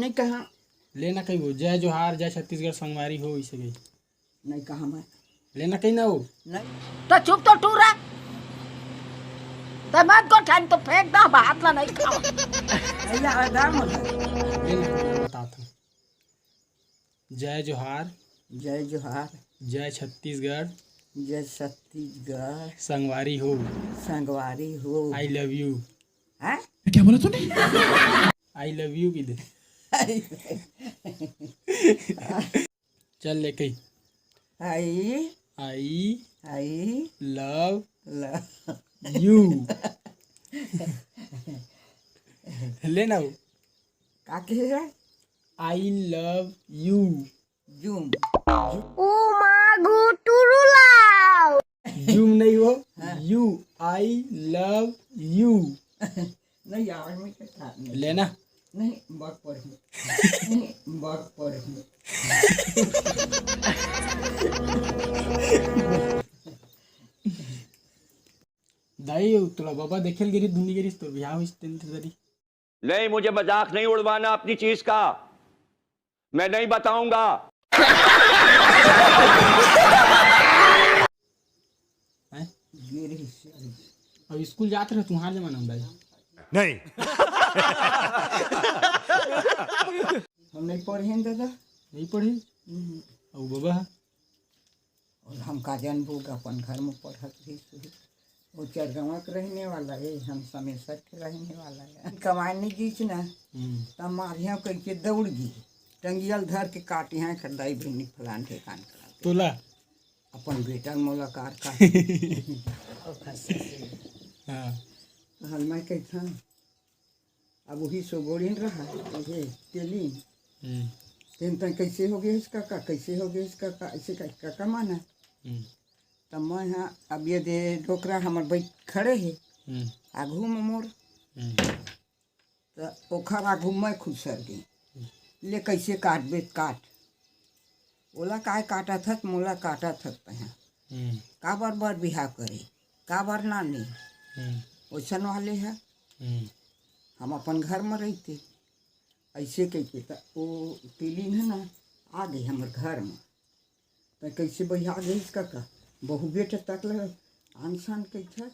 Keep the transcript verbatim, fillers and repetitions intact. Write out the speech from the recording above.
नहीं कहा। ले ना कही वो, जय जोहार, जय छत्तीसगढ़, संगवारी हो, इसे गई। नहीं कहा मैं। ले ना कही ना वो। नहीं। तो चुप तो टूरा। तो मत को ठान तो फेंक दा, हाथ ला नहीं खाओ। नहीं आवेगा मुझे। ले ना, मैं बताता हूँ। जय जोहार। जय जोहार। जय छत्तीसगढ़। जय छत्तीसगढ़। संगवारी हो। संगवारी हो। I love you। हैं? क्या बोला तूने? I love you भी दे। चल ले कही। I I I love love you। ले ना वो। का कहे है? I love you। जूम। ओ माँ गो टुरुलाओ। जूम नहीं हो। हाँ। You, I love you। नहीं यार, मैं क्या था नहीं। ले ना। नहीं, बक पढ़ हूँ। नहीं, बक पढ़ हूँ। दाई, तोला बाबा देखेल गिरी, दुनी गिरी, तोर बिहाव होइस तेन दरी। नहीं, मुझे मजाक नहीं उड़वाना अपनी चीज का, मैं नहीं बताऊंगा। हैं? अब स्कूल जात रहे तुम्हार जमाना में दाई? नहीं। हम नहीं पढ़े हैं दादा। नहीं पढ़े? हम्म। अब बाबा है? और हम का जानबो, अपन घर में पढ़त रहिस होही। वो चरगंवा के रहने वाला है, हम समेसर के रहने वाला है। कमाए नहीं गीच ना, हम्म। तब मारिया कह के दौड़ गई, टंगियल धर के काटी है, कर दाई बहनी फलान ठेकान करा दे। तोला? अपन बेटा मोला कार का। हाँ। तो हल मैं कहता, अब वही सोगोड़िन रहा, ये तेलिन। हम्म। तेन तन कैसे हो गए इसका का, कैसे हो गए इसका का, ऐसे का, का, का माना। हम्म। तब मैं हाँ, अब ये दे डोकरा हमर बैठ खड़े है, हम्म। आगू में मोर। हम्म। त ओखर आगू मैं खुसर गई। हम्म। ले कैसे काटबे त काट। ओला काय काटत हस, मोला काटत हस तैं। हम्म। काबर बर बिहाव करे, काबर नानी। हम्म। ओइसन वाले है। हम्म। हम अपन घर में रहते। ऐसे कह के त ओ तेलिन है ना, आ गई हमर घर में। त कैसे बहिया गई इसका का? बहू बेटा तक ले आन सान कहिथे।